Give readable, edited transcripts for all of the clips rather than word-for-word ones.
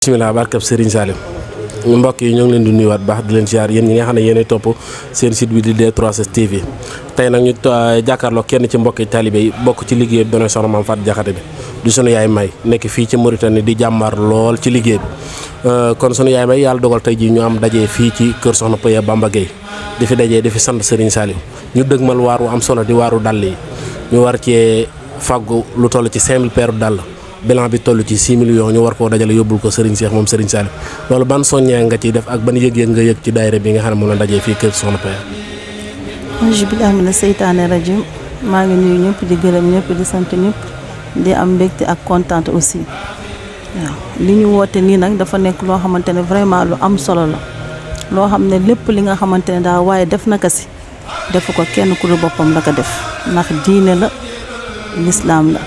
bismillah barkab Serigne Salim mbokk yi ñoo ngi leen di nuyuwaat baax di leen ziar yéen ñi nga xam ne yéenay topp seen site bi di D3S TV tey nag ñu jàkkaarloo kenn ci mbokki talibé yi bokk ci liggéey bi doon soxna Mame Faty Diakhaté bi du sunu yaay May nekk fii ci Mauritanie di jàmbaar lool ci liggéey bi kon sunu yaay May yàlla dogal tey jii ñu am dajee fii ci kër soxna Paya Bamba Gueye di fi dajee di fi sant Serigne Salim ñu dëgmal waaru am solo di waaru dàll yi ñu war cee fàggu lu toll ci 5000 paires dàll bilan bi toll ci 6 millions ñu war koo dajale yóbbul ko Serigne Cheikh moom Serigne Salim loolu ban soññee nga ciy def ak ban yëg-yëg nga yëg ci daayira bi nga xam ne moom la dajee fii kër soxna Paya. auzu billaahi mina seytaane rajim maa ngi nuyu ñëpp di gërëm ñëpp di sant ñëpp di am mbégte ak kontaan aussi waaw li ñu woote nii nag dafa nekk loo xamante ne vraiment lu am solo la loo xam ne lépp li nga xamante ne daal waaye def na ko si defu ko kenn ku dul boppam la ko def ndax diine la lislaam la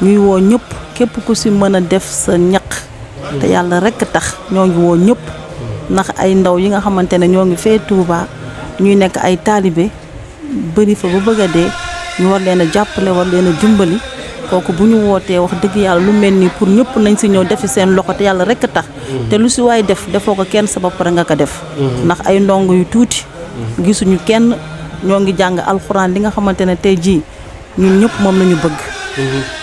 ñuy woo ñëpp képp ku si mën a def sa ñaq te yàlla rekk tax ñoo ngi woo ñëpp ndax ay ndaw yi nga xamante ne ñoo ngi fee Touba ñuy nekk ay taalibe bëri fa ba bëgg a dee ñu war leen a jàppale war leen a jumbali kooku bu ñu wootee wax dëgg yàlla lu mel nii pour ñëpp nañ si ñëw defi seen loxo te yàlla rekk tax te lu si waay def defoo ko kenn sa bopp rek nga ko def ndax ay ndongo yu tuuti gisuñu kenn ñoo ngi jàng alxuraan li nga xamante ne tey jii ñun ñëpp moom la ñu bëgg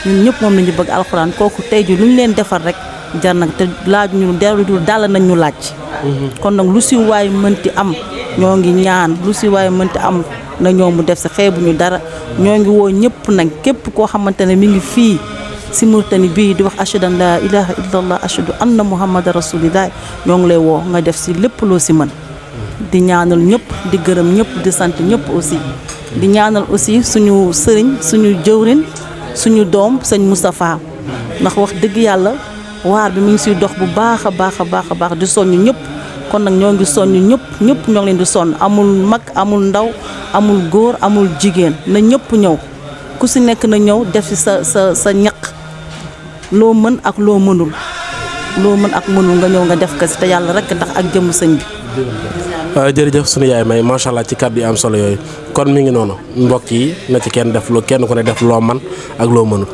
ñun ñëpp moom la ñu bëgg alxuraan kooku tey ji lu ñu leen defar rek jar nag te laaj ñu dellu dul dàll nañ ñu laaj kon nag lu si waay mënti am ñoo ngi ñaan lu si waay mënti am na ñoo mu def si xeebuñu dara ñoo ngi woo ñëpp nag képp koo xamante ne mi ngi fii si Mauritanie bii di wax ashhadu an laa ilaaha illallah ashhadu anna muhammadan rasulillah ñoo ngi lay woo nga def si lépp loo si mën di ñaanal ñëpp di gërëm ñëpp di sant ñëpp aussi di ñaanal aussi suñu sëriñ suñu jëwrin suñu doom sëñ Moustapha ndax wax dëgg yàlla waar bi mu ngi siy dox bu baax a baax a baax a baax di soññ ñëpp kon nag ñoo ngi soññ ñëpp ñoo ngi leen di sonn amul mag amul ndaw amul góor amul jigéen na ñëpp ñëw ku si nekk na ñëw def si sa ñaq loo mën ak loo mënul nga ñëw nga def ko si te yàlla rek ndax ak jëmm sëñ bi. jërëjëf sunu yaay May macha allah ci kàddu yi am solo yooyu kon mi ngi noonu mbokk yi na ci kenn def lu kenn ku ne def loo man ak loo mënul